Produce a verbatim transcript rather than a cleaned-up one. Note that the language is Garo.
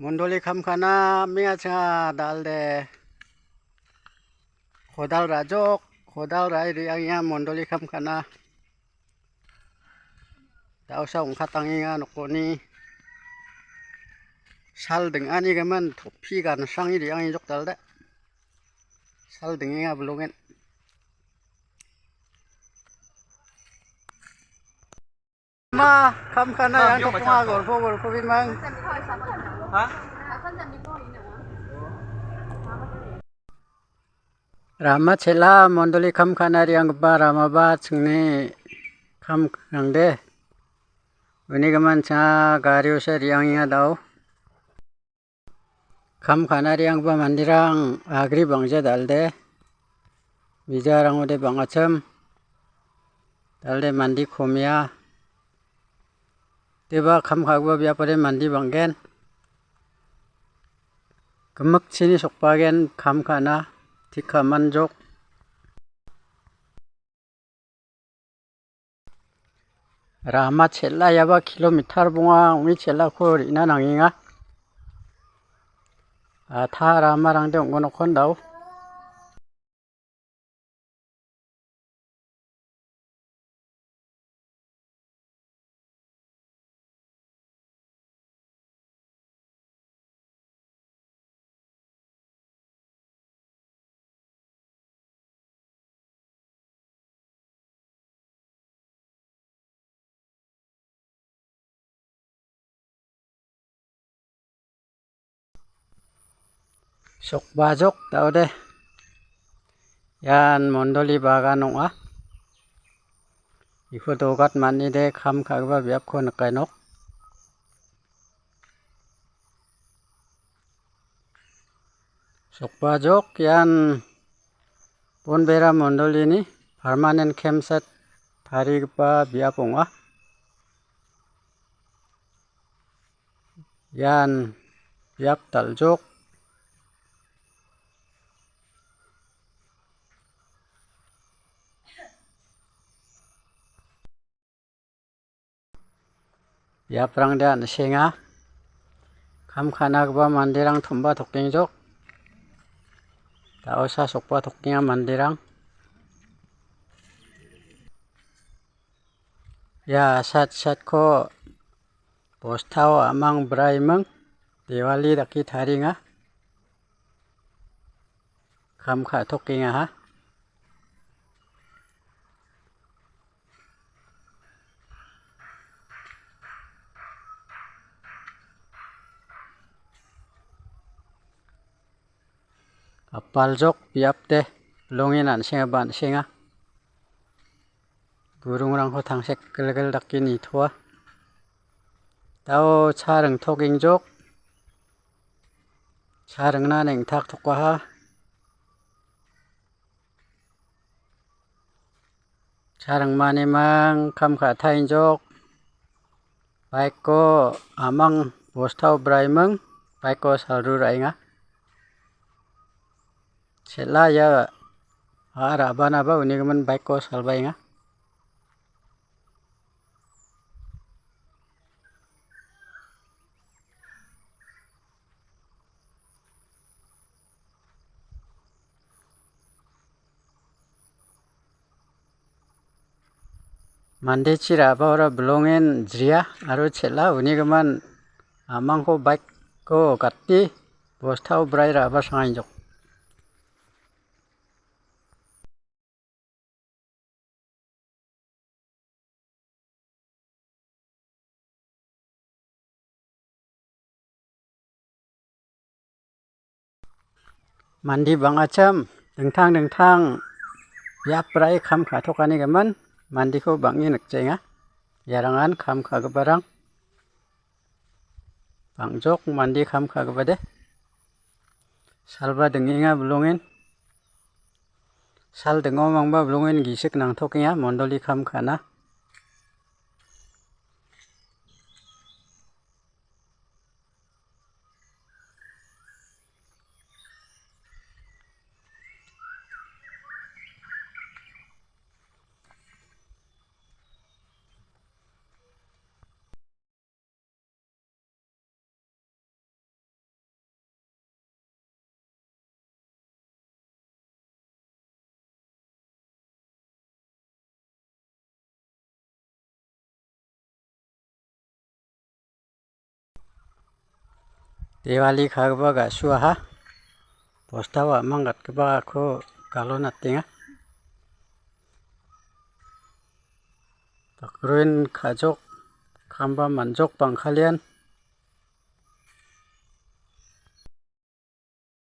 Mondoli kam ka·na amenga chinga dalde. Kodal ra·jok, kodal ra·e re·angenga mondoli kam ka·na. Da·osa ong·katangenga nokoni. Sal ding·anigimin topi gansrange re·angejok dalde. Sal ding·enga bilongen. Ma, kam ka·na yang tokma golpo golpo bimang. Ha? Rama chel·a mondoli kam ka·na re·anggipa ramaba chingni kam rangde. Uni gimin cha gario se re·angenga dao. Kam ka·na re·anggipa manderang agri bang·ja dalde. Bijarangode bang·achim. Dalde mande komia. Deba kam ka·gipa biapode mande bang·gen. Gimikchini sokbagen kam ka·na tik ka·manjok. Rama chel·a iaba kilometer bonga ong·e chel·ako re·na nangenga. A, ta ramarangde ong·gonokon dao. Sokbajok daode. Ian mondoli bagan ong·a. Iako dogat man·ide kam ka·gipa biapko nikenok. Sokbajok ian Bonbera mondolini permanent camp site tarigipa biap ong·a. Ian biap dal·jok. Biaprangde an·senga. Kam ka·nagipa manderang tom·ba tokengjok. Da·osa sokba tokenga manderang. Ia side side-ko bostao a·mang braiming dewali dake tarienga. Kam ka·tokengaha. Apaljok biapde bilongen an·sengaba an·senga. Guringrangko tangsek gilgil dake nitoa. Dao cha ringtokengjok. Cha ringna neng·taktokaha. Cha ringmanimang kam ka·taenjok. Bike-ko a·mang bostao braiming, bike-ko salru ra·enga. Chel·a ia a·rabanaba unigimin bike-ko salbaenga. Mande chi ra·baora bilongen jria aro chel·a unigimin a·mangko bike-ko gate bostao brae ra·ba sangainjok. Mande bang·achim dingtang dingtang biap ra·e kam ka·tokanigimin mandeko bang·e nikjaenga. Iarangan kam ka·giparang. Bang·jok mande kam ka·gipade. Salba ding·enga bilongen. Sal ding·omangba bilongen gisik nangtokenga mondoli kam ka·na. Dewali kagipa ga·suaha. Bostao a·mang gatgipako galon atenga. Dakruin ka·jok, kamba man·jok bangkalian.